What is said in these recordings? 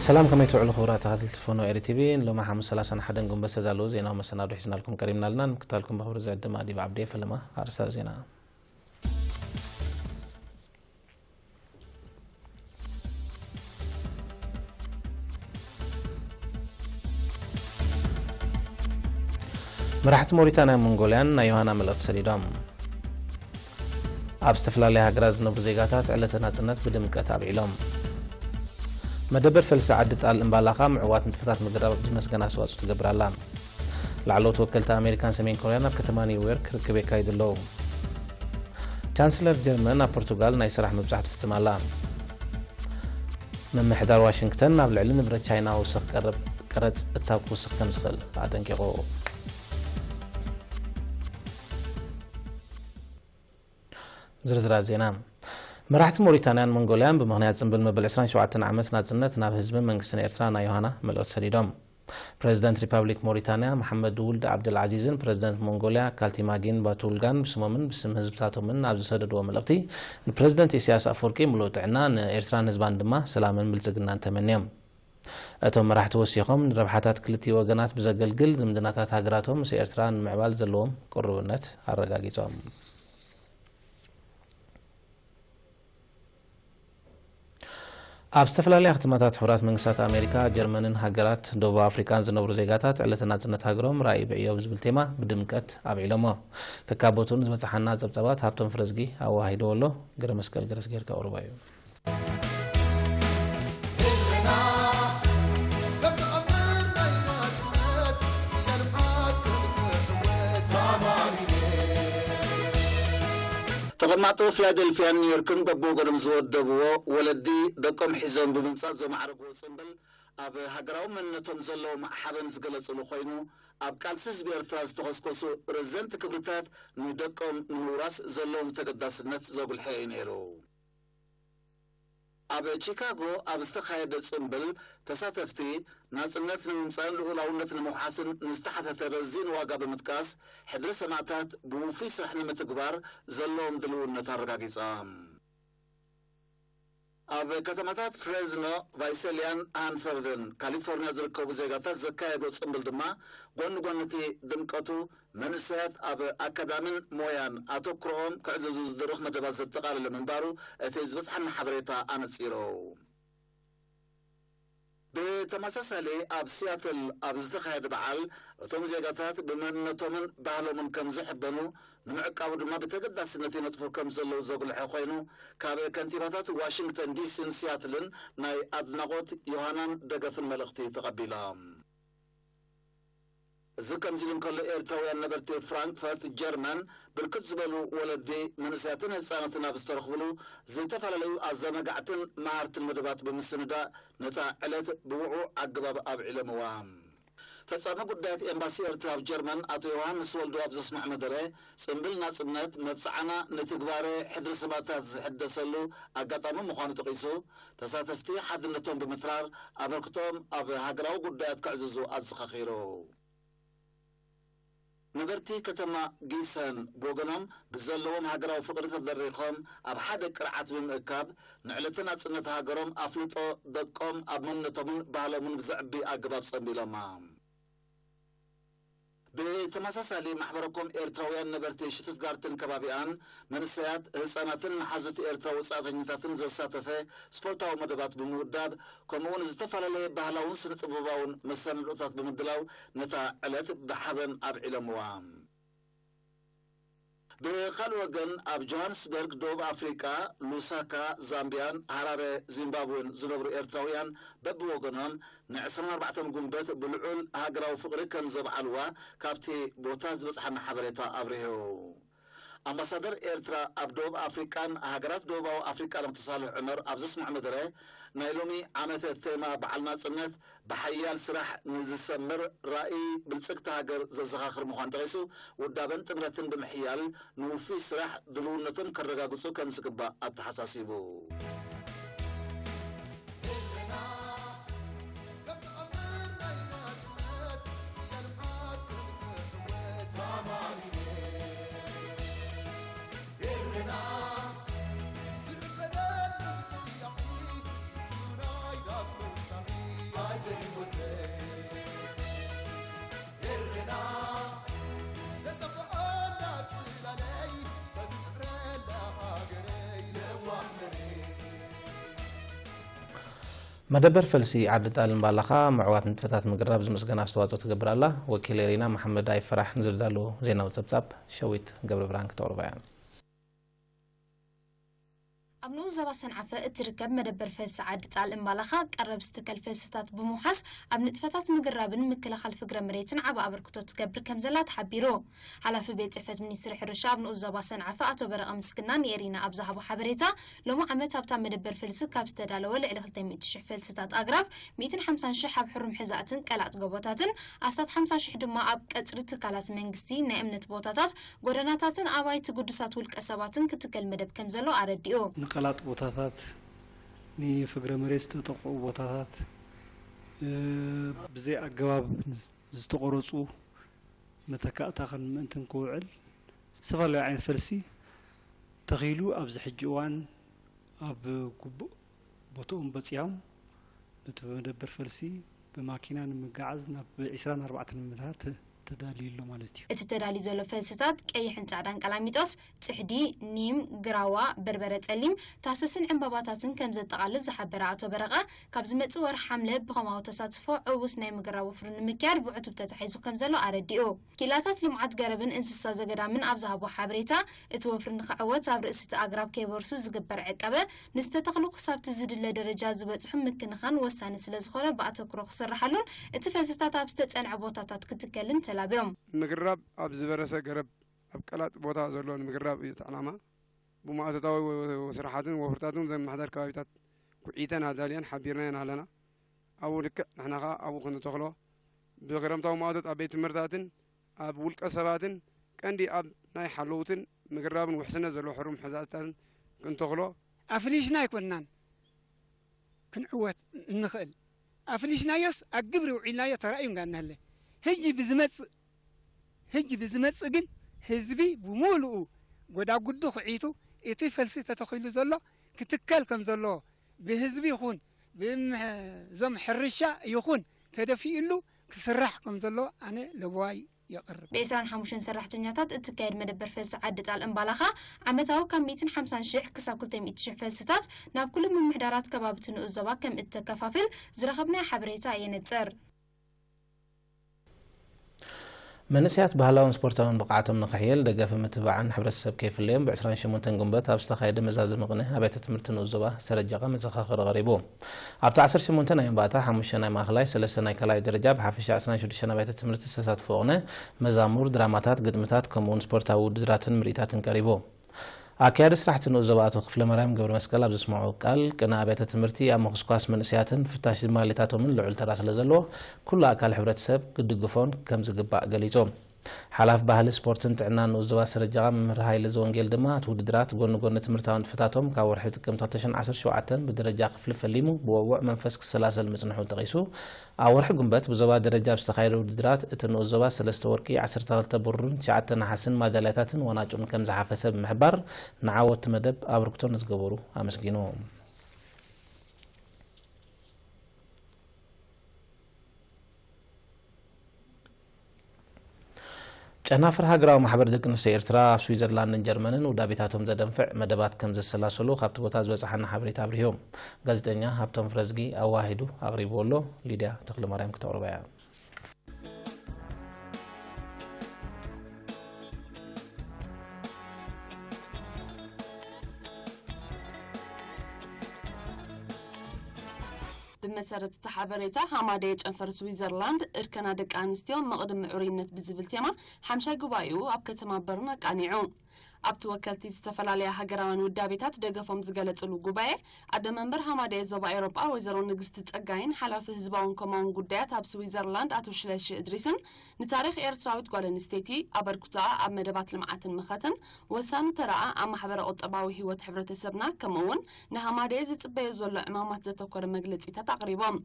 ሰላም፣ ከመይ ትውዕሉ ክቡራት ተኸታተልቲ ፎኖ ኤሪ ቲቪ? ንሎሚ ሓሙስ ሰላሳን ሓደን ጉንበት ዝተዳለዉ ዜናዊ መሰናዶ ሒዝናልኩም ቀሪብና ኣለና። ንምክታልኩም ብኽብሪ ዝዕድም ኣዲብ ዓብዲ። ፈለማ ኣርእስታት ዜና። መራሕቲ ሞሪታንያን ሞንጎልያን ናይ ዮሃና መልእኽቲ ሰዲዶም። ኣብ ዝተፈላለያ ሃገራት ዝነብሩ ዜጋታት ዕለተ ናጽነት ብድምቀት ኣብዒሎም። መደበር ፈልሲ ዓዲ ጣል እምባላኻ ምዕዋት ንጥፈታት ምግራብ ዝመስገን ኣስተዋጽኦ ትገብር ኣላ። ላዕለዎት ወከልቲ ኣሜሪካን ሰሜን ኮርያን ኣብ ከተማ ኒውዮርክ ርክብ የካይዱ ኣለዉ። ቻንስለር ጀርመን ኣብ ፖርቱጋል ናይ ስራሕ ምብጻሕ ትፍጽም ኣላ። ምምሕዳር ዋሽንግተን ኣብ ልዕሊ ንብረት ቻይና ውስኽ ቀረብ ቀረጽ እታው ክውስኽ ከም ዝኽእል ኣጠንቂቑ። ዝርዝራት ዜና። መራሕቲ ሞሪታንያን ሞንጎልያን ብምኽንያት ጽምብል መበል ዕስራን ሸውዓተን ዓመት ናጽነት ናብ ህዝብን መንግስትን ኤርትራ ናይ ዮሃና መልእኽቲ ሰዲዶም። ፕረዚደንት ሪፓብሊክ ሞሪታንያ መሓመድ ውልድ ዓብደልዓዚዝን ፕረዚደንት ሞንጎልያ ካልቲማጊን ባቱልጋን ብስሞምን ብስም ህዝብታቶምን ኣብ ዝሰደድዎ መልእኽቲ፣ ንፕረዚደንት ኢሳያስ ኣፈወርቂ ምሉእ ጥዕና፣ ንኤርትራን ህዝባን ድማ ሰላምን ብልጽግናን ተመንዮም። እቶም መራሕቲ ወሲኾም፣ ንረብሓታት ክልቲኡ ወገናት ብዘገልግል ዝምድናታት ሃገራቶም ምስ ኤርትራ ንምዕባል ዘለዎም ቅሩብነት ኣረጋጊጾም። ኣብ ዝተፈላለያ ከተማታት ሕቡራት መንግስታት ኣሜሪካ፣ ጀርመንን ሃገራት ደቡብ ኣፍሪቃን ዝነብሩ ዜጋታት ዕለተ ናጽነት ሃገሮም ራእይ ብዕዮ ብዝብል ቴማ ብድምቀት ኣብዒሎሞ። ከካብ ቦትኡ ንዝበጽሓና ጸብጻባት ሃብቶም ፍረዝጊ ኣወሃሂድዎ ኣሎ። ገረ መስቀል ገረስ ጌርካ ኣቕርቦ እዩ። ተቐማጦ ፊላደልፊያን ኒውዮርክን በብወገኖም ዝወደብዎ ወለዲ ደቆም ሒዞም ብምምጻእ ዘማዕረግዎ ጽምብል፣ ኣብ ሃገራዊ መንነቶም ዘለዎም ሓበን ዝገለጽሉ ኮይኑ፣ ኣብ ቃልሲ ህዝቢ ኤርትራ ዝተኾስኮሱ ረዘንቲ ክብርታት ንደቆም ንምውራስ ዘለዎም ተገዳስነት ዘጉልሐ እዩ ነይሩ። ኣብ ቺካጎ ኣብ ዝተኻየደ ጽምብል፣ ተሳተፍቲ፣ ናጽነት ንምምጻእን ልኡላውነት ንምውሓስን ንዝተሓተተ ረዚን ዋጋ ብምጥቃስ፣ ሕድሪ ሰማእታት ብውፉይ ስራሕ ንምትግባር ዘለዎም ድልውነት ኣረጋጊጾም። ኣብ ከተማታት ፍሬዝኖ፣ ቫይሰልያን ሃንፈርድን ካሊፎርኒያ ዝርከቡ ዜጋታት ዘካየዶ ጽምብል ድማ፣ ጎኒ ጎኒ እቲ ድምቀቱ፣ መንእሰያት ኣብ ኣካዳሚን ሞያን ኣተኩሮኦም ከዕዘዙ ዝድርኽ መደባት ዘጠቓለለ ምንባሩ እቲ ዝበጽሓና ሓበሬታ ኣነጺሩ። ብተመሳሳሊ፣ ኣብ ሲያትል ኣብ ዝተኻየደ በዓል፣ እቶም ዜጋታት ብመንነቶምን ባህሎምን ከም ዝሕበኑ፣ ንምዕቃቡ ድማ ብተገዳስነት ይነጥፉ ከም ዘለዉ ዘጉልሐ ኮይኑ፣ ካብ ከንቲባታት ዋሽንግተን ዲሲን ሲያትልን ናይ ኣድናቖት ዮሃናን ደገፍን መልእኽቲ ተቐቢሎም። እዚ ከምዚ ኢሉ እንከሎ፣ ኤርትራውያን ነበርቲ ፍራንክፈርት ጀርመን፣ ብርክት ዝበሉ ወለዲ መንእሰያትን ህጻናትን ኣብ ዝተረኽብሉ፣ ዝተፈላለዩ ኣዘናጋዕትን መሃርትን መደባት ብምስንዳእ፣ ነታ ዕለት ብውዕዉዕ ኣገባብ ኣብዒሎምዋ። ፈጻሚ ጉዳያት ኤምባሲ ኤርትራ ኣብ ጀርመን ኣቶ ዮሃንስ ወልዱ ኣብ ዘስምዖ መደረ፣ ጽምብል ናጽነት መብጽዓና ንትግባረ ሕድሪ ሰማእታት ዝሕደሰሉ ኣጋጣሚ ምዃኑ ጠቒሱ፣ ተሳተፍቲ ሓድነቶም ብምትራር ኣበርክቶኦም ኣብ ሃገራዊ ጉዳያት ከዕዝዙ ኣዘኻኺሩ። ነበርቲ ከተማ ጊሰን ብወገኖም፣ ብዘለዎም ሃገራዊ ፍቕሪ ተደሪኾም ኣብ ሓደ ቅርዓት ብምእካብ፣ ንዕለተ ናጽነት ሃገሮም ኣፍልጦ ደቆም ኣብ መንነቶምን ባህሎምን ብዘዕቢ ኣገባብ ጸምቢሎማ። ብተመሳሳሊ፣ ማሕበረኮም ኤርትራውያን ነበርቲ ሽቱትጋርትን ከባቢኣን፣ መንእሰያት፣ ህጻናትን መሓዙት ኤርትራ ወጻእተኛታትን ዘሳተፈ ስፖርታዊ መደባት ብምውዳብ፣ ከምኡውን ዝተፈላለየ ባህላውን ስነ-ጥበባውን መሰናድኦታት ብምድላው ነታ ዕለት ብሓበን ኣብዒሎምዋ። ብኻልእ ወገን፣ ኣብ ጆሃንስበርግ፣ ደቡብ ኣፍሪቃ፣ ሉሳካ፣ ዛምቢያን ሃራረ፣ ዚምባብዌን ዝነብሩ ኤርትራውያን በብወገኖም፣ ን ዕስራን ኣርባዕተን ጉንበት ብልዑል ሃገራዊ ፍቕሪ ከም ዘብዓልዋ ካብቲ ቦታ ዝበጽሓና ሓበሬታ ኣብሪሁ። ኣምባሳደር ኤርትራ ኣብ ደቡብ ኣፍሪቃን ሃገራት ደቡባዊ ኣፍሪቃን ኣቶ ሳልሕ ዑመር ኣብ ዘስምዖ መደረ፣ ናይ ሎሚ ዓመት ቴማ በዓል ናጽነት፣ ብሓያል ስራሕ ንዝሰምር ራእይ ብልጽግቲ ሃገር ዘዘኻኽር ምዃኑ ጠቒሱ፣ ውዳበን ጥምረትን ብምሕያል ንውፉይ ስራሕ ድልውነቶም ከረጋግጹ ከም ዝግባእ ኣተሓሳሲቡ። መደበር ፈልሲ ዓዲ ጣል እምባላኻ ምዕዋት ንጥፈታት ምግራብ ዝምስገን ኣስተዋጽኦ ትገብር ኣላ። ወኪል ኤሪና መሓመድ ኣይፈራሕ ንዝዳለዎ ዜናዊ ጸብጻብ ሸዊት ገብረ ብርሃን ክተቕርባ እያ። ኣብ ንኡስ ዞባ ሰንዓፈ እትርከብ መደበር ፈልሲ ዓዲ ጣል እምባላኻ ቀረብ ዝትከል ፈልስታት ብምውሓስ ኣብ ንጥፈታት ምግራብን ምክልኻል ፍግረ መሬትን ዓቢ ኣበርክቶ ትገብር ከም ዘላ ተሓቢሩ። ሓላፊ ቤት ጽሕፈት ሚኒስትሪ ሕርሻ ኣብ ንኡስ ዞባ ሰንዓፈ ኣቶ በረቐ ምስግና ንኤሪና ኣብ ዝሃቦ ሓበሬታ፣ ሎሚ ዓመት ኣብታ መደበር ፈልሲ ካብ ዝተዳለወ ልዕሊ ክልተ ሚእቲ ሽሕ ፈልስታት ኣግራብ፣ ሚእትን ሓምሳን ሽሕ ኣብ ሕሩም ሕዛእትን ቀላጥ ጎቦታትን፣ ኣስታት ሓምሳ ሽሕ ድማ ኣብ ቀጽሪ ትካላት መንግስቲ፣ ናይ እምነት ቦታታት፣ ጎደናታትን ኣባይቲ ግዱሳት ውልቀ ሰባትን ክትከል መደብ ከም ዘሎ ኣረዲኡ። ንቀላጥ ቦታታት፣ ንፍግረ መሬት ዝተጠቕዑ ቦታታት፣ እ፣ ብዘይ ኣገባብ ዝተቆረጹ መተካእታ ከም ምእንትን ክውዕል ዝተፈላለዩ ዓይነት ፈልሲ ተኺሉ ኣብዚ ሕጂ እዋን ኣብ ግቡእ ቦታኦም በጺሖም ነቲ መደበር ፈልሲ ብማኪና ንምግዓዝ ናብ ዒስራን ኣርባዕተን መደበር ተ-፣ ተዳልዩ ኣሎ ማለት እዩ። እቲ ተዳልዩ ዘሎ ፈልስታት ቀይሕን ጻዕዳን ቀላሚጦስ፣ ጽሕዲ፣ ኒም፣ ግራዋ፣ በርበረ ጸሊም፣ ታህሰስን ዕምባባታትን ከም ዘጠቓልል ዝሓበረ ኣቶ በረቐ፣ ካብ ዝመጽእ ወርሒ ሓምለ ብኸማዊ ተሳትፎ ዕዉት ናይ ምግራብ ወፍሪ ንምክያድ ብዕቱብ ተታሒዙ ከም ዘሎ ኣረዲኡ። ክኢላታት ልምዓት ገረብን እንስሳ ዘገዳምን ኣብ ዝሃቦ ሓበሬታ፣ እቲ ወፍሪ ንኽዕወት ኣብ ርእሲ እቲ ኣግራብ ከይበርሱ ዝግበር ዕቀበ፣ ንዝተተኽሉ ክሳብቲ ዝድለ ደረጃ ዝበጽሑ ምክንኻን ወሳኒ ስለ ዝኾነ ብኣተኩሮ ክስርሓሉን እቲ ፈልስታት ኣብ ዝተጸንዐ ቦታታት ክትከልን ተላብዮም። ምግራብ ኣብ ዝበረሰ ገረብ ኣብ ቀላጥ ቦታ ዘሎ ንምግራብ እዩ እቲ ዕላማ። ብማእቶታዊ ወ-፣ ወ-፣ ስራሓትን ወፍርታትን ዘመሓደር ከባቢታት ኩዒተን ኣዳልየን ሓቢርናየን ኣለና። ኣብኡ ልክዕ ንሕና ኸኣ ኣብኡ ክንተኽሎ ብክረምታዊ ማእቶት ኣብ ቤት ትምህርትታትን ኣብ ውልቀ ሰባትን ቀንዲ ኣብ ናይ ሓለውትን ምግራብን ውሕስነት ዘለዎ ሕሩም ሕዛእታትን ክንተኽሎ ኣፍሊሽና ኣይኮንናን ክንዕወት እንኽእል። ኣፍሊሽናዮስ ኣብ ግብሪ ውዒልናዮ ተራእዩ እንጋ እናሃለ። ህጂ ብዝመጽእ፣ ህጂ ብዝመጽእ ግን ህዝቢ ብምሉኡ ጎዳጉዱ ክዒቱ እቲ ፈልሲ ተተኺሉ ዘሎ ክትከል ከም ዘለዎ ብህዝቢ ይኹን ብም-፣ እዞም ሕርሻ ይኹን ተደፊኡሉ ክስራሕ ከም ዘሎ ኣነ ለበዋይ የቕርብ። ብዒስራን ሓሙሽተን ሰራሕተኛታት እትካየድ መደበር ፈልሲ ዓዲ ጣል እምባላኻ ዓመታዊ ካብ ሚእትን ሓምሳን ሽሕ ክሳብ ክልተ ሚእቲ ሽሕ ፈልስታት ናብ ኩሉ ምምሕዳራት ከባቢ እቲ ንኡስ ዞባ ከም እተከፋፍል ዝረኸብናዮ ሓበሬታ የነጽር። መንእሰያት ባህላውን ስፖርታውን ብቕዓቶም ንኽሕየል ደገፍን ምትብባዕን ሕብረተሰብ ከይፍለዮም ብዕስራን ሸሞንተን ግንቦት ኣብ ዝተኻየደ መዛዘሚ ቅነ ኣብያተ ትምህርቲ ንኡስ ዞባ ሰረጀቓ መዘኻኸሪ ቀሪቡ። ኣብቲ ዓሰርተ ሸሞንተ ናይ እምባታ፣ ሓሙሽተ ናይ ማእኸላይ፣ ሰለስተ ናይ ካልኣይ ደረጃ፣ ብሓፈሻ ዕስራን ሽዱሽተን ኣብያተ ትምህርቲ ዝተሳትፍኦ ቅነ፣ መዛሙር፣ ድራማታት፣ ግጥምታት፣ ከምኡውን ስፖርታዊ ውድድራትን ምርኢታትን ቀሪቡ። ኣካያዲ ስራሕቲ ንኡስ ዞባ ኣቶ ክፍለማርያም ገብረመስቀል ኣብ ዘስምዖ ቃል፣ ቅነ ኣብያተ ትምህርቲ ኣብ ምኹስኳስ መንእሰያትን ፍታሽ ዝማሌታቶምን ልዑል ተራ ስለ ዘለዎ፣ ኩሉ ኣካል ሕብረተሰብ ክድግፎን ከም ዝግባእ ገሊጹ። ሓላፊ ባህሊ፣ ስፖርትን ጥዕናን ንኡስ ዞባ ሰረጀቓ መምህር ሃይለ ዘወንጌል ድማ፣ እቲ ውድድራት ጎኒ ጎኒ ትምህርታዊ ንጥፈታቶም ካብ ወርሒ ጥቅምቲ ክልተ ሽሕን ዓሰርተ ሸውዓተን ብደረጃ ክፍሊ ፈሊሙ ብወግዕ መንፈስ ክሰላሰል ምጽንሑ ጠቒሱ፣ ኣብ ወርሒ ግንቦት ብዞባ ደረጃ ኣብ ዝተኻየደ ውድድራት እቲ ንኡስ ዞባ ሰለስተ ወርቂ፣ ዓሰርተ ክልተ ብሩርን ትሽዓተ ነሓስን ማዳልያታትን ዋናጭኡን ከም ዝሓፈሰ ብምሕባር፣ ንዓወት እቲ መደብ ኣበርክቶ ንዝገበሩ ኣመስጊኑ። ጨናፍር ሃገራዊ ማሕበር ደቂ ኣንስትዮ ኤርትራ ኣብ ስዊዘርላንድን ጀርመንን ውዳቤታቶም ዘደንፍዕ መደባት ከም ዘሰላሰሉ ካብቲ ቦታ ዝበጽሓና ሓበሬታ ኣብሪሁ። ጋዜጠኛ ሃብቶም ፍረዝጊ ኣዋሂዱ ኣቕሪብዎ ኣሎ። ሊድያ ተኽለማርያም ክተቕርቦ እያ። ብመሰረት እቲ ሓበሬታ፣ ሃማደየ ጨንፈር ስዊዘርላንድ እርከና ደቂ ኣንስትዮ መቕድም ምዕሩይነት ብዝብል ቴማ ሓምሻይ ጉባኤኡ ኣብ ከተማ በርን ኣቃኒዑ። ኣብቲ ወከልቲ ዝተፈላለያ ሃገራውያን ውዳቤታት ደገፎም ዝገለጽሉ ጉባኤ፣ ኣደ መንበር ሃማደየ ዞባ ኤውሮጳ ወይዘሮ ንግስቲ ጸጋይን ሓላፊ ህዝባውን ኮማውን ጉዳያት ኣብ ስዊዘርላንድ ኣቶ ሽለሺ እድሪስን ንታሪኽ ኤርትራዊት ጓል ኣንስተይቲ፣ ኣበርክቶኣ ኣብ መደባት ልምዓትን ምኸትን፣ ወሳኒ ተራኣ ኣብ ማሕበረ ቁጠባዊ ህይወት ሕብረተሰብና፣ ከምኡ'ውን ንሃማደየ ዝጽበዮ ዘሎ ዕማማት ዘተኮረ መግለጺታት ኣቕሪቦም።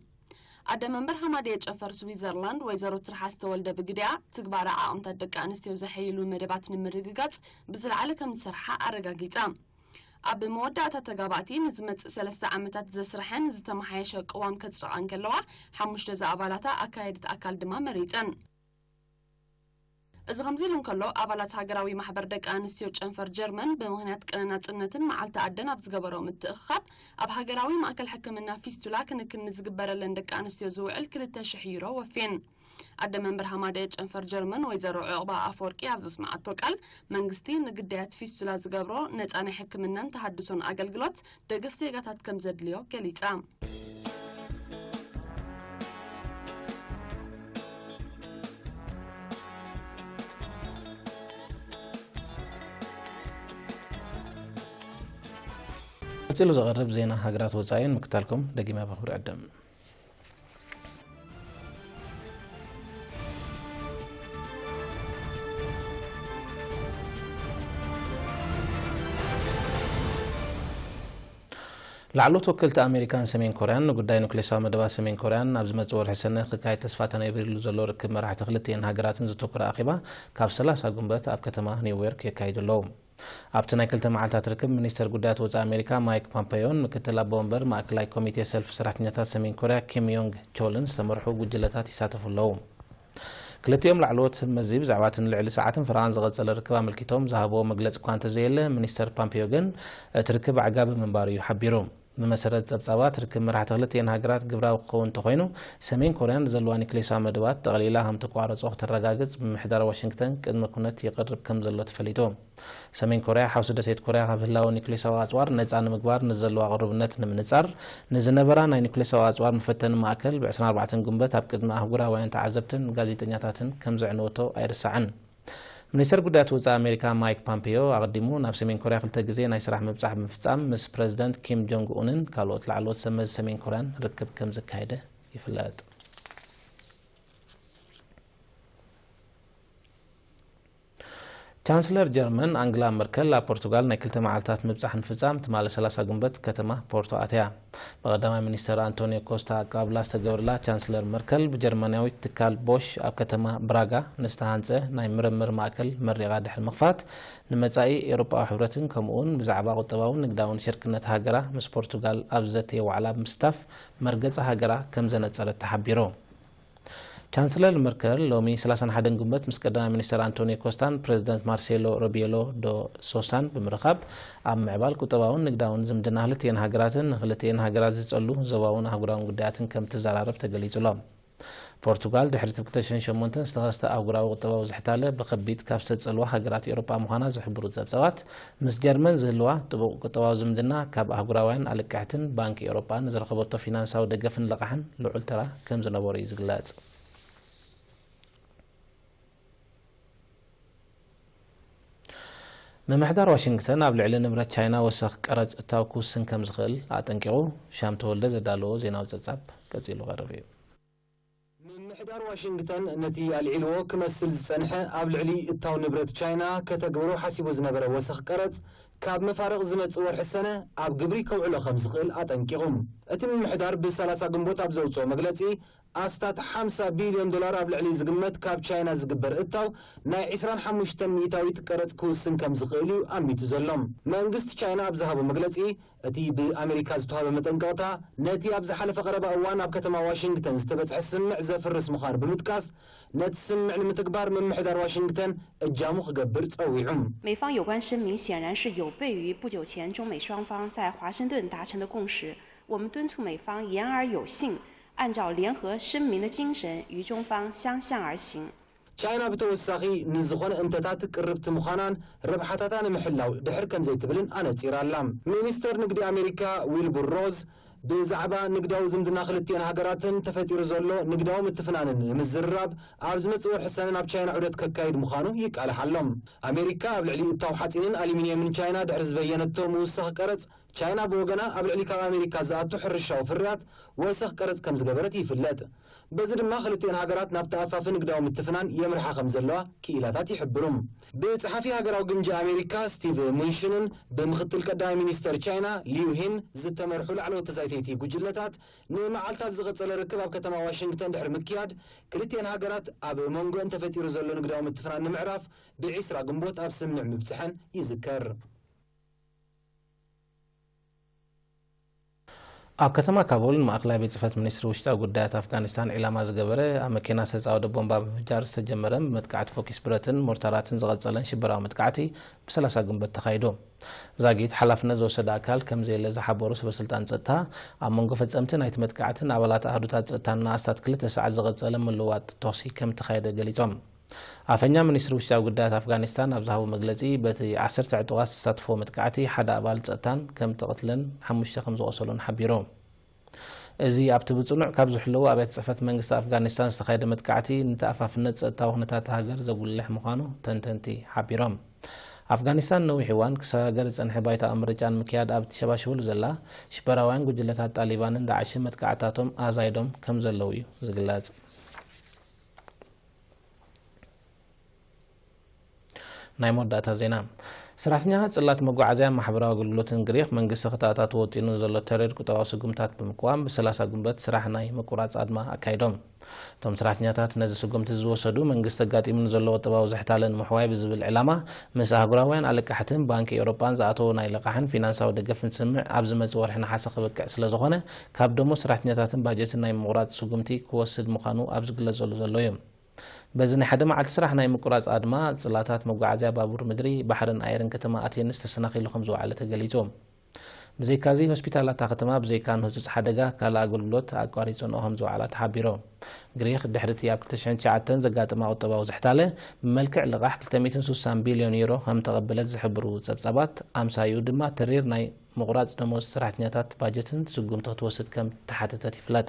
ኣደ መንበር ሃማደየ ጨንፈር ስዊዘርላንድ ወይዘሮ ትርሓስ ተወልደ ብግዲኣ፣ ትግባረ ዓቕምታት ደቂ ኣንስትዮ ዘሐይሉ መደባት ንምርግጋጽ ብዝለዓለ ከም ዝሰርሓ ኣረጋጊጻ። ኣብ መወዳእታ ተጋባእቲ ንዝመጽእ ሰለስተ ዓመታት ዘስርሐን ዝተመሓየሸ ቅዋም ከጽድቓ እንከለዋ፣ ሓሙሽተ ዝኣባላታ ኣካየድቲ ኣካል ድማ መሪጸን። እዚ ከምዚ ኢሉ እንከሎ፣ ኣባላት ሃገራዊ ማሕበር ደቂ ኣንስትዮ ጨንፈር ጀርመን ብምኽንያት ቀነ ናጽነትን መዓልቲ ኣደን ኣብ ዝገበሮ ምትእኽኻብ፣ ኣብ ሃገራዊ ማእከል ሕክምና ፊስቱላ ክንክን ንዝግበረለን ደቂ ኣንስትዮ ዝውዕል ክልተ ሽሕ ዩሮ ወፍየን። ኣደ መንበር ሃማደ ጨንፈር ጀርመን ወይዘሮ ዕቑባ ኣፈወርቂ ኣብ ዘስመዓቶ ቃል፣ መንግስቲ ንግዳያት ፊስቱላ ዝገብሮ ነጻ ናይ ሕክምናን ተሃድሶን ኣገልግሎት ደገፍ ዜጋታት ከም ዘድልዮ ገሊጻ። ቀጺሉ ዝቐርብ ዜና ሃገራት ወጻኢን ምክታልኩም ደጊመ ብኽብሪ ዕድም። ላዕሎት ወከልቲ ኣሜሪካን ሰሜን ኮርያን ንጉዳይ ኑክሌሳዊ መደባት ሰሜን ኮርያን ኣብ ዝመጽእ ወርሒ ሰነ ክካየድ ተስፋ ተነቢርሉ ዘሎ ርክብ መራሕቲ ክልቲኤን ሃገራትን ዘተኮረ ኣኼባ ካብ ሰላሳ ጉንበት ኣብ ከተማ ኒውዮርክ የካይዱ ኣለዉ። ኣብቲ ናይ ክልተ መዓልታት ርክብ፣ ሚኒስተር ጉዳያት ወጻኢ ኣሜሪካ ማይክ ፖምፔዮን ምክትል ኣቦ ወንበር ማእከላይ ኮሚቴ ሰልፊ ሰራሕተኛታት ሰሜን ኮርያ ኪም ዮንግ ቾልን ዝተመርሑ ጉጅለታት ይሳተፉ ኣለዉ። ክልቲኦም ላዕለዎት መዚ ብዛዕባ እቲ ንልዕሊ ሰዓትን ፈረቓን ዝቐጸለ ርክብ ኣመልኪቶም ዝሃብዎ መግለጺ እኳ እንተዘየለ፣ ሚኒስተር ፖምፔዮ ግን እቲ ርክብ ኣዕጋቢ ምንባሩ እዩ ሓቢሩ። ብመሰረት ጸብጻባት፣ ርክብ መራሕቲ ክልቲኤን ሃገራት ግብራዊ ክኸውን እንተኾይኑ፣ ሰሜን ኮርያ ንዘለዋ ኒክሌሳዊ መደባት ጠቕሊላ ከም ተቋረጾ ክተረጋግጽ ምምሕዳር ዋሽንግተን ቅድመ ኩነት የቕርብ ከም ዘሎ ተፈሊጡ። ሰሜን ኮርያ፣ ሓውሲ ደሴት ኮርያ ካብ ህላወ ኒክሌሳዊ ኣጽዋር ነጻ ንምግባር ንዘለዋ ቅሩብነት ንምንጻር፣ ንዝነበራ ናይ ኒክሌሳዊ ኣጽዋር መፈተኒ ማእከል ብ ዕስራን ኣርባዕተን ጉንበት ኣብ ቅድሚ ኣህጉራውያን ተዓዘብትን ጋዜጠኛታትን ከም ዘዕነወቶ ኣይርሳዕን። ሚኒስተር ጉዳያት ወጻኢ ኣሜሪካ ማይክ ፓምፔዮ ኣቐዲሙ ናብ ሰሜን ኮርያ ክልተ ግዜ ናይ ስራሕ ምብጻሕ ብምፍጻም ምስ ፕረዚደንት ኪም ጆንግ ኡንን ካልኦት ላዕለዎት ሰብ መዚ ሰሜን ኮርያን ርክብ ከም ዘካየደ ይፍለጥ። ቻንስለር ጀርመን ኣንግላ መርከል ኣብ ፖርቱጋል ናይ ክልተ መዓልታት ምብጻሕ ንፍጻም ትማሊ ሰላሳ ጉንበት ከተማ ፖርቶ ኣትያ። ብቐዳማይ ሚኒስተር ኣንቶኒዮ ኮስታ ኣቀባብላ ዝተገብርላ ቻንስለር መርከል ብጀርመናዊት ትካል ቦሽ ኣብ ከተማ ብራጋ ንዝተሃንጸ ናይ ምርምር ማእከል መሪቓ ድሕሪ ምኽፋት፣ ንመጻኢ ኤውሮጳዊ ሕብረትን ከምኡውን ብዛዕባ ቁጠባውን ንግዳውን ሽርክነት ሃገራ ምስ ፖርቱጋል ኣብ ዘተየ ዋዕላ ብምስታፍ መርገጺ ሃገራ ከም ዘነጸረት ተሓቢሩ። ቻንስለር መርከል ሎሚ ሰላሳን ሓደን ጉንበት ምስ ቀዳማይ ሚኒስተር ኣንቶኒዮ ኮስታን ፕረዚደንት ማርሴሎ ረቢየሎ ዶ ሶሳን ብምርኻብ፣ ኣብ ምዕባል ቁጠባውን ንግዳውን ዝምድና ክልቲኤን ሃገራትን ንክልቲኤን ሃገራት ዝጸሉ ዞባውን ኣህጉራውን ጉዳያትን ከም ትዘራረብ ተገሊጹ ኣሎ። ፖርቱጋል ድሕሪ እቲ ክልተ ሽሕን ሸሞንተን ዝተኸስተ ኣህጉራዊ ቁጠባዊ ዝሕታለ ብኸቢድ ካብ ዝተጸልዋ ሃገራት ኤውሮጳ ምዃና ዝሕብሩ ጸብጻባት፣ ምስ ጀርመን ዝህልዋ ጥቡቕ ቁጠባዊ ዝምድና ካብ ኣህጉራውያን ኣለቅሕትን ባንኪ ኤውሮጳ ንዝረኸበቶ ፊናንሳዊ ደገፍን ለቓሕን ልዑል ተራ ከም ዝነበሮ እዩ ዝግለጽ። ምምሕዳር ዋሽንግተን ኣብ ልዕሊ ንብረት ቻይና ወሰኽ ቀረጽ እታው ክውስን ከም ዝኽእል ኣጠንቂቑ። ሻም ተወልደ ዘዳለዎ ዜናዊ ጸብጻብ ቀጺሉ ቀርብ እዩ። ምምሕዳር ዋሽንግተን ነቲ ኣልዒልዎ ክመስል ዝጸንሐ ኣብ ልዕሊ እታው ንብረት ቻይና ከተግብሮ ሓሲቡ ዝነበረ ወሰኽ ቀረጽ ካብ መፋርቕ ዝመጽእ ወርሒ ሰነ ኣብ ግብሪ ከውዕሎ ከም ዝኽእል ኣጠንቂቑ። እቲ ምምሕዳር ብሰላሳ ግንቦት ኣብ ዘውጽኦ መግለጺ፣ ኣስታት ሓምሳ ቢልዮን ዶላር ኣብ ልዕሊ ዝግመት ካብ ቻይና ዝግበር እታው ናይ ዕስራን ሓሙሽተን ሚእታዊት ቀረጽ ክውስን ከም ዝኽእል እዩ ኣሚቱ ዘሎ። መንግስቲ ቻይና ኣብ ዝሃቦ መግለጺ፣ እቲ ብኣሜሪካ ዝተዋህበ መጠንቀቕታ፣ ነቲ ኣብ ዝሓለፈ ቀረባ እዋን ኣብ ከተማ ዋሽንግተን ዝተበጽሐ ስምምዕ ዘፍርስ ምዃኑ ብምጥቃስ፣ ነቲ ስምምዕ ንምትግባር ምምሕዳር ዋሽንግተን እጃሙ ክገብር ጸዊዑ። 美方有关声明显然是有悖于不久前中美双方在华盛顿达成的共识。我们敦促美方言而有信，按照联合声明的精神与中方相向而行。 ቻይና ብተወሳኺ ንዝኾነ እንተታት ቅርብቲ ምዃናን ረብሓታታ ንምሕላው ድሕር ከምዘይትብልን ኣነጺራ ኣላ። ሚኒስተር ንግዲ ኣሜሪካ ዊልቡር ሮዝ ብዛዕባ ንግዳዊ ዝምድና ክልቲኤን ሃገራትን ተፈጢሩ ዘሎ ንግዳዊ ምትፍናንን ንምዝርራብ ኣብ ዝመጽእ ወርሒ ሰነ ናብ ቻይና ዑደት ከካይድ ምዃኑ ይቃልሕ ኣሎ። ኣሜሪካ ኣብ ልዕሊ እታው ሓጺንን ኣሉሚንየምን ቻይና ድሕሪ ዝበየነቶ ምውሳኽ ቀረጽ፣ ቻይና ብወገና ኣብ ልዕሊ ካብ ኣሜሪካ ዝኣቱ ሕርሻዊ ፍርያት ወሰኽ ቀረጽ ከም ዝገበረት ይፍለጥ። በዚ ድማ ክልቲኤን ሃገራት ናብ ተኣፋፊ ንግዳዊ ምትፍናን የምርሓ ከም ዘለዋ ክኢላታት ይሕብሩ። ብጸሓፊ ሃገራዊ ግምጃ ኣሜሪካ ስቲቭ ሙንሽንን ብምኽትል ቀዳማይ ሚኒስተር ቻይና ሊው ሂን ዝተመርሑ ላዕለዎት ተዛይተይቲ ጉጅለታት ንመዓልታት ዝቐጸለ ርክብ ኣብ ከተማ ዋሽንግተን ድሕሪ ምክያድ፣ ክልቲኤን ሃገራት ኣብ መንጎአን ተፈጢሩ ዘሎ ንግዳዊ ምትፍናን ንምዕራፍ ብዒስራ ግንቦት ኣብ ስምምዕ ምብጽሐን ይዝከር። ኣብ ከተማ ካቡል ማእከላይ ቤት ጽሕፈት ሚኒስትሪ ውሽጣዊ ጉዳያት ኣፍጋኒስታን ዒላማ ዝገበረ ኣብ መኪና ሰጻዊ ቦምባ ብምፍጃር ዝተጀመረን ብመጥቃዕቲ ፎኪስ ብረትን ሞርታራትን ዝቐጸለን ሽበራዊ መጥቃዕቲ ብ30 ግንቦት ተኻይዱ። ዛጊት ሓላፍነት ዝወሰደ ኣካል ከም ዘየለ ዝሓበሩ ሰበስልጣን ጸጥታ፣ ኣብ መንጎ ፈጸምቲ ናይቲ መጥቃዕትን ኣባላት ኣሃዱታት ጸጥታን ንኣስታት ክልተ ሰዓት ዝቐጸለ ምልውዋጥ ተኹሲ ከም እተኻየደ ገሊጾም። ኣፈኛ ሚኒስትሪ ውሽጣዊ ጉዳያት ኣፍጋኒስታን ኣብ ዝሃቦ መግለጺ፣ በቲ ዓሰርተ ዕጡቓት ዝተሳተፍዎ መጥቃዕቲ ሓደ ኣባል ጸጥታን ከም ተቐትለን ሓሙሽተ ከም ዝቖሰሉን ሓቢሩ። እዚ ኣብቲ ብጽኑዕ ካብ ዝሕለዉ ኣብያተ ጽሕፈት መንግስቲ ኣፍጋኒስታን ዝተኻየደ መጥቃዕቲ፣ ንተኣፋፍነት ጸጥታዊ ኩነታት ሃገር ዘጉልሕ ምዃኑ ተንተንቲ ሓቢሮም። ኣፍጋኒስታን ነዊሕ እዋን ክሰጋገር ዝጸንሐ ባይታዊ ምርጫ ንምክያድ ኣብ እተሸባሽበሉ ዘላ፣ ሽበራውያን ጉጅለታት ጣሊባንን ዳዕሽን መጥቃዕትታቶም ኣዛይዶም ከም ዘለዉ እዩ ዝግለጽ። ናይ መወዳእታ ዜና። ሰራሕተኛታት ጽላት መጓዓዝያን ማሕበራዊ ኣገልግሎትን ግሪኽ፣ መንግስቲ ክተኣታቶ ወጢኑ ዘሎ ተሪር ቁጠባዊ ስጉምታት ብምቅዋም፣ ብ30 ግንቦት ስራሕ ናይ ምቁራጽ ኣድማ ኣካይዶም። እቶም ሰራሕተኛታት ነዚ ስጉምቲ ዝወሰዱ፣ መንግስቲ ኣጋጢሙ ንዘሎ ቁጠባዊ ዝሕታለ ንምሕዋይ ብዝብል ዕላማ፣ ምስ ኣህጉራውያን ኣለቃሕትን ባንኪ ኤውሮጳን ዝኣተዎ ናይ ልቓሕን ፊናንሳዊ ደገፍን ስምምዕ ኣብ ዝመጽእ ወርሒ ነሓሰ ክብቅዕ ስለ ዝኾነ፣ ካብ ደሞዝ ሰራሕተኛታትን ባጀትን ናይ ምቑራጽ ስጉምቲ ክወስድ ምዃኑ ኣብ ዝግለጸሉ ዘሎ እዩ። በዚ ናይ ሓደ መዓልቲ ስራሕ ናይ ምቁራጽ ኣድማ፣ ጽላታት መጓዓዝያ ባቡር ምድሪ፣ ባሕርን ኣየርን ከተማ ኣቴንስ ተሰናኺሉ ከም ዝወዓለ ተገሊጹ። ብዘይካዚ፣ ሆስፒታላት እታ ከተማ ብዘይካ ንህጹጽ ሓደጋ ካልእ ኣገልግሎት ኣቋሪጸንኦ ከም ዝወዓላ ተሓቢሩ። ግሪኽ ድሕሪ እቲ ኣብ ክልተ ሽሕን ትሽዓተን ዘጋጠማ ቁጠባዊ ዝሕታለ፣ ብመልክዕ ልቓሕ ክልተ ሚእትን ስሳን ቢልዮን ዩሮ ከም ተቐበለት ዝሕብሩ ጸብጻባት፣ ኣምሳይኡ ድማ ተሪር ናይ ምቑራጽ ደሞዝ ሰራሕተኛታት ባጀትን ስጉምቲ ክትወስድ ከም እተሓተተት ይፍለጥ።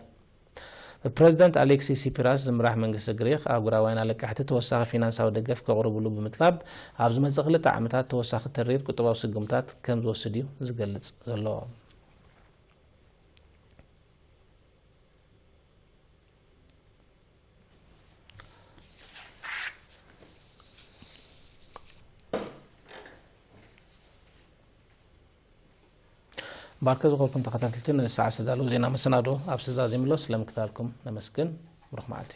ብፕረዚደንት ኣሌክሲስ ሲፒራስ ዝምራሕ መንግስቲ ግሪኽ፣ ኣህጉራውያን ኣለቃሕቲ ተወሳኺ ፊናንሳዊ ደገፍ ከቕርብሉ ብምጥላብ፣ ኣብ ዝመጽእ ክልተ ዓመታት ተወሳኺ ተሪር ቁጠባዊ ስጉምታት ከም ዝወስድ እዩ ዝገልጽ ዘሎ። ባርከ ዝኾንኩም ተኸታተልቲ፣ ንሰዓት ዝተዳለዉ ዜና መሰናዶ ኣብዚ ዛዚምሎ። ስለምክታልኩም ነመስግን። ብሩኽ መዓልቲ።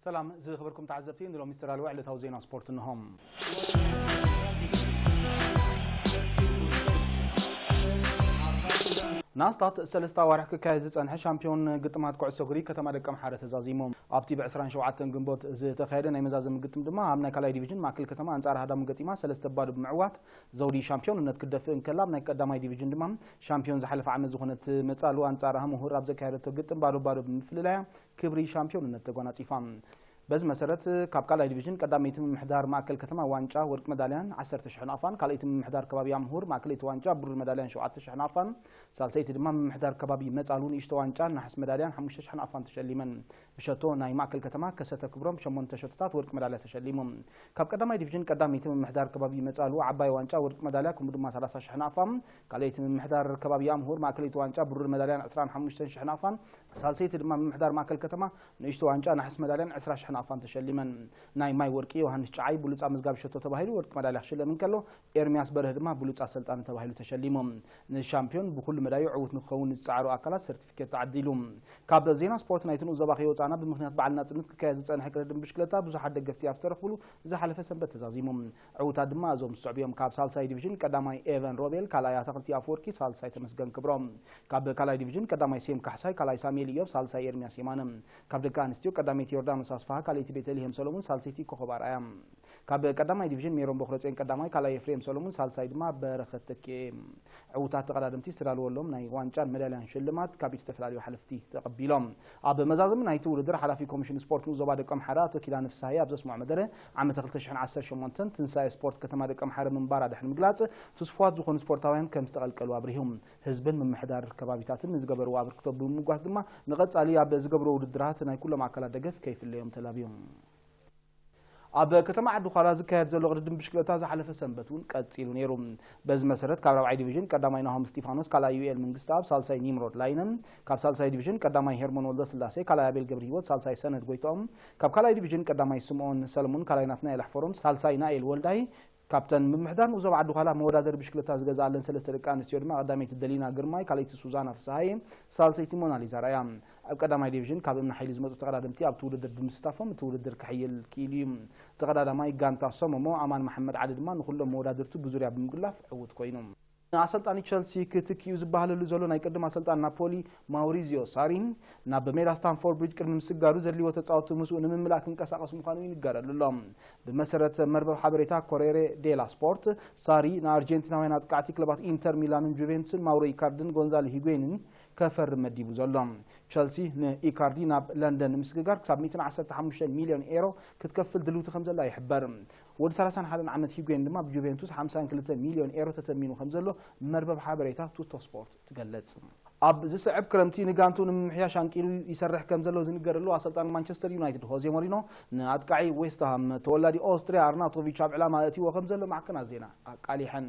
ሰላም ዝኸበርኩም ተዓዘብቲ፣ ንሎሚ ዝተዳለወ ዕለታዊ ዜና ስፖርት እንሆ። ንኣስታት ሰለስተ ኣዋርሕ ክካየድ ዝጸንሐ ሻምፒዮን ግጥማት ኩዕሶ እግሪ ከተማ ደቀምሓረ ተዛዚሙ። ኣብቲ ብ ዕስራን ሸውዓተን ግንቦት ዝተኻየደ ናይ መዛዘሚ ግጥም ድማ፣ ኣብ ናይ ካልኣይ ዲቪዥን ማእከል ከተማ ኣንጻር ሃዳሙ ገጢማ ሰለስተ ባዶ ብምዕዋት ዘውዲ ሻምፒዮንነት ክትደፍእ እንከላ፣ ኣብ ናይ ቀዳማይ ዲቪዥን ድማ ሻምፒዮን ዝሓለፈ ዓመት ዝኾነት መጻሉ ኣንጻር ኣህምሁር ኣብ ዘካየደቶ ግጥም ባዶ ባዶ ብምፍልላያ ክብሪ ሻምፒዮንነት ተጓናጺፋ። በዚ መሰረት፣ ካብ ካልኣይ ዲቪዥን ቀዳመይቲ ምምሕዳር ማእከል ከተማ ዋንጫ ወርቂ መዳልያን ዓሰርተ ሽሕ ናቕፋን፣ ካልኣይቲ ምምሕዳር ከባቢ ኣምሁር ማእከለይቲ ዋንጫ ብሩር መዳልያን ሸውዓተ ሽሕ ናቕፋን፣ ሳልሰይቲ ድማ ምምሕዳር ከባቢ መጻሉ ንእሽቶ ዋንጫ ናሕስ መዳልያን ሓሙሽተ ሽሕ ናቕፋን ተሸሊመን። ብሸቶ ናይ ማእከል ከተማ ከሰተ ክብሮም ብሸሞንተ ሸቶታት ወርቂ መዳልያ ተሸሊሙ። ካብ ቀዳማይ ዲቪዥን ቀዳመይቲ ምምሕዳር ከባቢ መጻሉ ዓባይ ዋንጫ ወርቂ መዳልያ፣ ከምኡ ድማ ሰላሳ ሽሕ ናቕፋን፣ ካልኣይቲ ምምሕዳር ከባቢ ኣምሁር ማእከለይቲ ዋንጫ ብሩር መዳልያን ዕስራን ሓሙሽተን ሽሕ ናቕፋን፣ ሳልሰይቲ ድማ ምምሕዳር ማእከል ከተማ ንእሽቶ ዋንጫ ናሕስ መዳልያን ዕስራ ሽሕ ናቕፋን ተሸሊመን። ናይ ማይ ወርቂ ዮሃንስ ጨዓይ ብሉጽ ኣመዝጋቢ ሸቶ ተባሂሉ ወርቂ መዳልያ ክሽለም እንከሎ፣ ኤርሚያስ በርህ ድማ ብሉጽ ኣሰልጣኒ ተባሂሉ ተሸሊሙ። ንሻምፒዮን ብኹሉ መዳዩ ዕዉት ንክኸውን ንዝጸዓሩ ኣካላት ሰርቲፊኬት ተዓዲሉ። ካብ ዜና ስፖርት ናይቲ ንኡስ ዞባ ከይወጻእና፣ ብምኽንያት በዓል ናጽነት ክካየድ ዝጸንሐ ቅድድም ብሽክለታ ብዙሓት ደገፍቲ ኣብ ዝተረኽብሉ ዝሓለፈ ሰንበት ተዛዚሙ። ዕዉታት ድማ እዞም ዝስዕቡ እዮም። ካብ ሳልሳይ ዲቪዥን ቀዳማይ ኤቨን ሮቤል፣ ካልኣይ ኣታኽልቲ ኣፈወርቂ፣ ሳልሳይ ተመስገን ክብሮም። ካብ ካልኣይ ዲቪዥን ቀዳማይ ሴም ካሕሳይ፣ ካልኣይ ሳሙኤል ኢዮብ፣ ሳልሳይ ኤርሚያስ የማነ። ካብ ደቂ ኣንስትዮ ቀዳመይቲ ዮርዳኖስ ኣስፍሃ፣ ካልኣይቲ ቤተልሔም ሰሎሞን፣ ሳልሰይቲ ኮኸብ ኣርኣያ። ካብ ቀዳማይ ዲቪዥን ሜሮን በኩረጽዮን ቀዳማይ፣ ካልኣይ ኤፍሬም ሰሎሙን፣ ሳልሳይ ድማ በረኸት ተኪኤ። ዕዉታት ተቐዳደምቲ ዝተዳለወሎም ናይ ዋንጫን መዳልያን ሽልማት ካብ ኢድ ዝተፈላለዩ ሓለፍቲ ተቐቢሎም። ኣብ መዛዘሚ ናይቲ ውድድር ሓላፊ ኮሚሽን ስፖርት ንኡስ ዞባ ደቀምሓረ ኣቶ ኪዳነ ፍስሃየ ኣብ ዘስምዖ መደረ፣ ዓመተ ክልተ ሽሕን ዓሰርተ ሸሞንተን ትንሳኤ ስፖርት ከተማ ደቀምሓረ ምንባራ ድሕሪ ምግላጽ፣ ትስፉዋት ዝኾኑ ስፖርታውያን ከም ዝተቐልቀሉ ኣብሪሁ። ህዝብን ምምሕዳር ከባቢታትን ንዝገበርዎ ኣበርክቶ ብምምጓስ ድማ፣ ንቐጻሊ ኣብ ዝገብርዎ ውድድራት ናይ ኩሎም ኣካላት ደገፍ ከይፍለዮም ተላብዮም። ኣብ ከተማ ዓዲ ዃላ ዝካየድ ዘሎ ቅድድም ብሽክለታ ዝሓለፈ ሰንበት እውን ቀጺሉ ነይሩ። በዚ መሰረት፣ ካብ ራብዓይ ዲቪዥን ቀዳማይ ናሆም እስጢፋኖስ፣ ካልኣይ ዩኤል መንግስተኣብ፣ ሳልሳይ ኒምሮድ ላይነ፣ ካብ ሳልሳይ ዲቪዥን ቀዳማይ ሄርሞን ወልደስላሴ፣ ካልኣይ ኣቤል ገብረ ህይወት፣ ሳልሳይ ሰነድ ጎይትኦም፣ ካብ ካልኣይ ዲቪዥን ቀዳማይ ስምኦን ሰለሙን፣ ካልኣይ ናትናኤል ኣሕፈሮም፣ ሳልሳይ ናኤል ወልዳይ፣ ካብተን ምምሕዳር ንኡስ ዞባ ዓዲ ዃላ መወዳደሪ ብሽክለታ ዝገዝኣለን ሰለስተ ደቂ ኣንስትዮ ድማ፣ ቀዳመይቲ ደሊና ግርማይ፣ ካልኣይቲ ሱዛና ፍስሃየ፣ ሳልሰይቲ ሞናሊዛ ራያ። ኣብ ቀዳማይ ዲቪዥን ካብ እምኒ ሓይሊ ዝመጹ ተቐዳደምቲ ኣብቲ ውድድር ብምስታፎም፣ እቲ ውድድር ክሕይል ክኢሉ እዩ። ተቐዳዳማይ ጋንታ ሶሞሞ ኣማን መሓመድ ዓሊ ድማ ንኹሎም መወዳድርቱ ብዙርያ ብምጉላፍ ዕዉት ኮይኑ። ንኣሰልጣኒ ቸልሲ ክትክዩ ዝበሃለሉ ዘሎ ናይ ቅድም ኣሰልጣኒ ናፖሊ ማውሪዚዮ ሳሪ፣ ናብ ሜዳ ስታንፎርድ ብሪጅ ቅድሚ ምስጋሩ፣ ዘድልይዎ ተጻወትቲ ምስኡ ንምምላእ ክንቀሳቐስ ምዃኑ ይንገረሉ ኣሎ። ብመሰረት መርበብ ሓበሬታ ኮሬሬ ዴላ ስፖርት፣ ሳሪ ንኣርጀንቲናውያን ኣጥቃዕቲ ክለባት ኢንተር ሚላንን ጁቬንቱስን ማውሮ ኢካርድን ጎንዛሎ ሂጉዌንን ከፈርም መዲቡ ዘሎ። ቸልሲ ንኢካርዲ ናብ ለንደን ንምስግጋር ክሳብ ሚእትን ዓሰርተ ሓሙሽተ ሚልዮን ኤሮ ክትከፍል ድልውቲ ከም ዘላ ይሕበር። ወዲ ሰላሳን ሓደን ዓመት ሂጉዌን ድማ ብጁቬንቱስ ሓምሳን ክልተ ሚልዮን ኤሮ ተተሚኑ ከም ዘሎ መርበብ ሓበሬታ ቱቶ ስፖርት ትገልጽ። ኣብ ዝስዕብ ክረምቲ ንጋንቱ ንምምሕያሽ ኣንቂሉ ይሰርሕ ከም ዘሎ ዝንገረሉ ኣሰልጣኒ ማንቸስተር ዩናይትድ ሆዜ ሞሪኖ፣ ንኣጥቃዒ ዌስትሃም ተወላዲ ኦስትሪያ ኣርናቶቪች ኣብ ዕላማ ኣእትይዎ ከም ዘሎ ማዕከናት ዜና ኣቃሊሐን።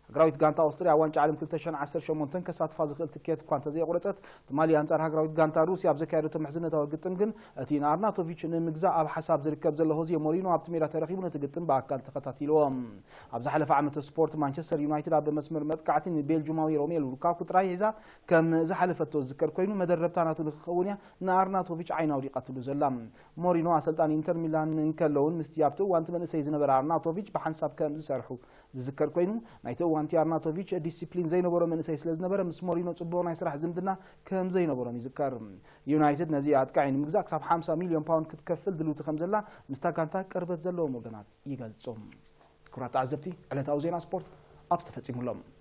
ሃገራዊት ጋንታ ኦስትሪያ ኣብ ዋንጫ ዓለም ክልተ ሽሕን ዓሰርተ ሸሞንተን ከሳትፋ ዝኽእል ትኬት እኳ እንተዘየቑረጸት፣ ትማሊ ኣንጻር ሃገራዊት ጋንታ ሩስያ ኣብ ዘካየደቶ ምሕዝነታዊ ግጥም ግን፣ እቲ ንኣርናቶቪች ንምግዛእ ኣብ ሓሳብ ዝርከብ ዘሎ ሆዜ ሞሪኖ ኣብቲ ሜዳ ተረኺቡ ነቲ ግጥም ብኣካል ተኸታቲልዎ። ኣብ ዝሓለፈ ዓመት ስፖርት፣ ማንቸስተር ዩናይትድ ኣብ መስመር መጥቃዕቲ ንቤልጁማዊ ሮሜሉ ሉካኩ ጥራይ ሒዛ ከም ዝሓለፈቶ ዝዝከር ኮይኑ፣ መደረብታ ናቱ ንክኸውን እያ ንኣርናቶቪች ዓይና ኣውዲቓትሉ ዘላ። ሞሪኖ ኣሰልጣኒ ኢንተር ሚላን እንከለውን፣ ምስቲ ኣብቲ እዋንቲ መንእሰይ ዝነበረ ኣርናቶቪች ብሓንሳብ ከም ዝሰርሑ ዝዝከር ኮይኑ፣ ናይቲ እዋንቲ ኣርናቶቪች ዲሲፕሊን ዘይነበሮ መንእሰይ ስለ ዝነበረ፣ ምስ ሞሪኖ ጽቡቕ ናይ ስራሕ ዝምድና ከም ዘይነበሮም ይዝከር። ዩናይትድ ነዚ ኣጥቃዒ ንምግዛእ ክሳብ ሓምሳ ሚልዮን ፓውንድ ክትከፍል ድልውቲ ከም ዘላ ምስታ ጋንታ ቅርበት ዘለዎም ወገናት ይገልጹ። ክቡራት ተዓዘብቲ፣ ዕለታዊ ዜና ስፖርት ኣብዚ ተፈጺሙ ኣሎ።